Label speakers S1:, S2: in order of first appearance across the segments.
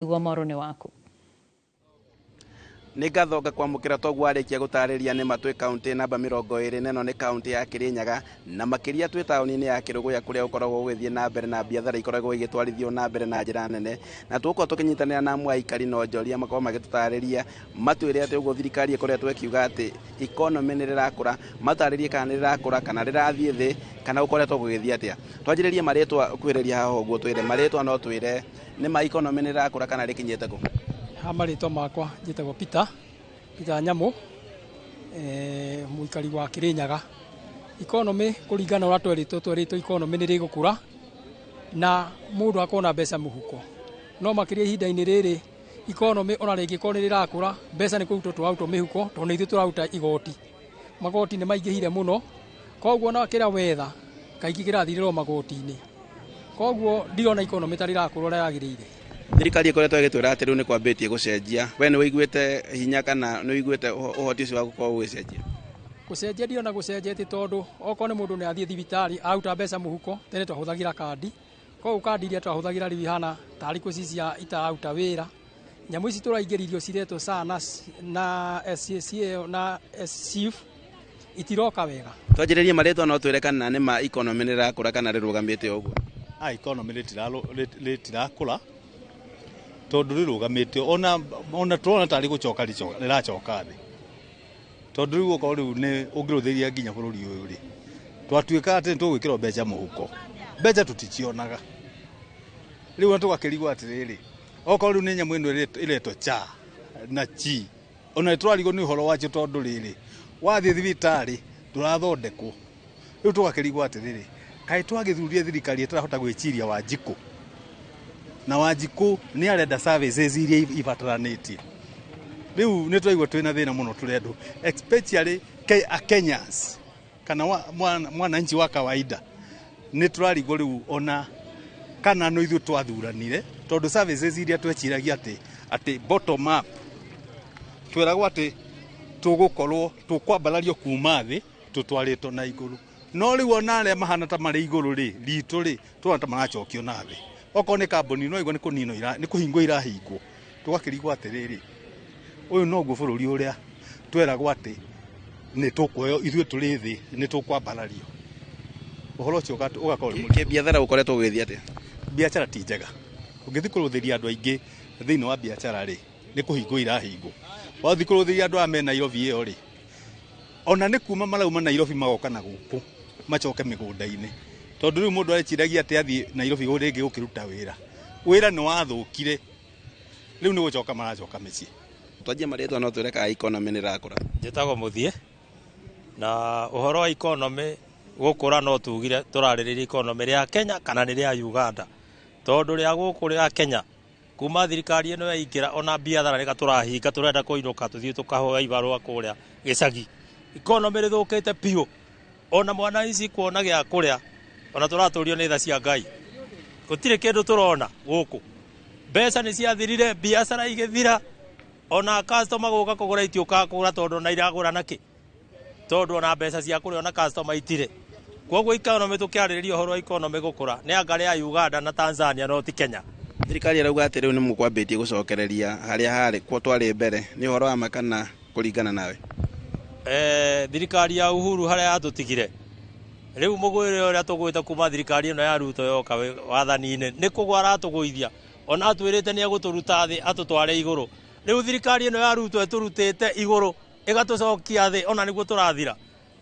S1: Guo moro nĩ waku.
S2: Nĩ ngatho ngakwamũkĩra toguo warĩkia gũtarĩria nĩ ma twĩ kaũntĩ namba 24 nĩ kaũntĩ ya Kĩrĩnyaga na makĩria twĩ taũni-inĩ ya Kĩrũgũya kũrĩa gũkoragwo gũgĩthiĩ na mbere na biathara ikoragwo igĩtwarithio na mbere na njĩra nene, na tũgũkorwo tũkĩnyitanĩra na amwe a aikari na onjoria makorwo magĩtũtarĩria matwĩre atĩ ũguo thirikari ĩkoretwo ĩkiuga atĩ economy nĩ rĩrakũra, matarĩrie kana nĩ rĩrakũra kana rĩrathiĩ thĩ kana gũkoretwo gũgĩthiĩ atĩa. Twanjĩrĩrie marĩtwa kwĩrĩria haha ũguo twĩre marĩtwa no twĩre nĩ ma economy nĩ rĩrakũra kana rĩkinyĩte kũ.
S3: Ha marĩtwa makwa njĩtagwo Peter, Peter Nyamũ, mũikari wa Kĩrĩnyaga. Economy kũringana ũrĩa twerĩtwo twerĩtwo economy nĩ rĩgũkũra na mũndũ akona mbeca mũhuko. No makĩria ihinda-inĩ rĩrĩ economy ona rĩngĩkorwo nĩ rĩrakũra, mbeca nĩ kũrutwo tũrarutwo mĩhuko tondũ nĩ ithuĩ tũraruta igoti. Magoti nĩ maingĩhire mũno, koguo ona kĩrĩa wetha kaingĩ kĩrathirĩra o magoti-inĩ. Koguo ndirona economy ta rĩrakũra ũrĩa yagĩrĩire.
S2: Thirikari ĩkoretwo ĩgĩtwĩra atĩ rĩu nĩ kwambĩtie gũcenjia, we nĩ wĩiguĩte hinya kana nĩ wĩiguĩte ũhoti ũcio wa gũkorwo ũgĩcenjia?
S3: Gũcenjia ndirona gũcenjetie tondũ okorwo nĩ mũndũ nĩ athiĩ thibitarĩ aruta mbeca mũhuko, tene twahũthagĩra kandi, koguo kandi iria twahũthagĩra rĩu ihana tarĩ gũcicia itararuta wĩra. Nyamũ ici tũraingĩririo ciretwo SHA na SCA na SHIF itiroka wega.
S2: Twanjĩrĩrie marĩtwa no twĩre kana nĩ ma economy nĩ rĩrakũra kana rĩrũgamĩte o ũguo.
S4: Economy rĩtirakũra tondũ rĩrũgamĩte ona tũrona tarĩ gũcoka rĩracoka thĩ, tondũ rĩu okorwo rĩu nĩ ũngĩrũthĩria nginya bũrũri ũyũ rĩ, twatuĩka atĩ nĩtũgwĩkĩrwo mbeca mũhuko, mbeca tũticionaga. Rĩu ona tũgakĩrigwo atĩrĩrĩ, okorwo rĩu nĩ nyamũ ĩno ĩretwo CHA na CHI, ona nĩtũrarigwo nĩ ũhoro wacio tondũ rĩrĩ, wathiĩ thibitarĩ ndũrathondekwo. Rĩu tũgakĩrigwo atĩrĩrĩ, kaĩ twagĩthurire thirikari ĩtarahota gwĩciria Wanjikũ, na Wanjikũ nĩ arenda services iria ibataranĩtie. Rĩu nĩ twaigua twĩna thĩna mũno tũrĩ andũ, especially Kenyans kana mwananchi wa kawaida, nĩ tũrarigwo rĩu ona kana no ithuĩ twathuranire, tondũ services iria tweciragia atĩ bottom up tweragwo atĩ tũgũkorwo tũkwambarario kuma thĩ tũtwarĩtwo na igũrũ, no rĩu ona arĩa mahana ta marĩ igũrũ rĩ ritũ rĩ tũrona ta maracokio na thĩ. Okorwo nĩ kambuni no igua nĩ kũninwo nĩ kũhingwo irahingwo, tũgakĩrigwo atĩrĩrĩ, ũyũ noguo bũrũri ũrĩa tweragwo atĩ nĩ tũkuoywo ithuĩ tũrĩ thĩ nĩ tũkwambarario. Ũhoro ũcio ũgakorwo ũrĩ mũritũ.
S2: Kĩbiathara ũkoretwo ũgĩthiĩ atĩa?
S4: Biacara ti njega. Ũngĩthiĩ kũrũthĩria andũ aingĩ thĩinĩ wa biacara rĩ, nĩ kũhingwo irahingwo. Wathiĩ kũrũthĩria andũ aya me Nairobi ĩyo rĩ, ona nĩ kuma marauma Nairobi magoka na gũkũ macoke mĩgũnda-inĩ, tondũ rĩu mũndũ areciragia atĩ athiĩ Nairobi rĩngĩ gũkĩruta wĩra, wĩra nĩ wathũkire, rĩu nĩ gũcoka maracoka mĩciĩ.
S2: Twanjie marĩtwa no twĩre kana economy nĩ ĩrakũra.
S5: Njĩtagwo Mũthiĩ, na ũhoro wa economy gũkũra no tugire tũrarĩrĩria economy rĩa Kenya kana nĩ rĩa Uganda, tondũ rĩa gũkũ rĩa Kenya kuma thirikari ĩno yaingĩra ona biathara rĩka tũrahinga, tũrenda kũinũka tũthiĩ tũkahoe ibarũa kũrĩa gĩcagi. Economy rĩthũkĩte biũ, ona mwana ici kuona gĩa kũrĩa ona tũratũrio nĩ tha cia Ngai, gũtirĩ kĩndũ tũrona gũkũ. Mbeca nĩ ciathirire, biacara igĩthira, ona customer gũka kũgũra itiũkaga kũgũra tondũ ona iragũra nakĩ, tondũ ona mbeca cia kũrĩa ona customer itirĩ. Koguo economy tũkĩarĩrĩria ũhoro wa economy gũkũra nĩ anga rĩa Uganda na Tanzania no ti Kenya.
S2: Thirikari ĩrauga atĩ rĩu nĩ mũkwambĩtie gũcokereria harĩa harĩ kwa twarĩ mbere, nĩ ũhoro wa ma kana kũringana nawe?
S5: Thirikari ya Uhuru harĩa yatũtigire rĩu mũgwĩre ũrĩa tũgwĩte kuma thirikari ĩno ya Ruto yoka wathani-inĩ nĩ kũgwa aratũgũithia, ona atwĩrĩte nĩ egũtũruta thĩ atũtware igũrũ. Rĩu thirikari ĩno ya Ruto ĩtũrutĩte igũrũ ĩgatũcokia thĩ, ona nĩguo tũrathira,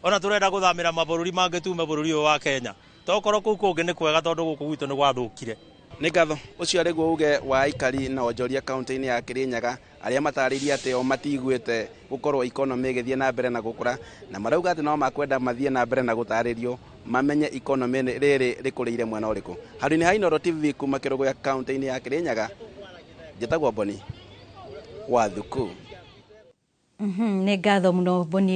S5: ona tũrenda gũthamĩra mabũrũri mangĩ tume bũrũri ũyũ wa Kenya, tokorwo kũu kũngĩ nĩ kwega tondũ gũkũ gwitũ nĩ gwathũkire.
S2: Nĩ ngatho. Ũcio arĩ guo uge wa aikari na onjoria kaũntĩ-inĩ ya Kĩrĩnyaga arĩa matarĩirie atĩ o matiguĩte gũkorwo economy ĩgĩthiĩ na mbere na gũkũra, na marauga atĩ no makwenda mathiĩ na mbere na gũtarĩrio mamenye economy rĩrĩ rĩkũrĩire mwena ũrĩkũ. Handũ-inĩ ha Inooro TV kuma Kĩrũgũya kaũntĩ-inĩ ya Kĩrĩnyaga, njĩtagwo Boni wa Thuku.
S1: Nĩ ngatho mũno Boni.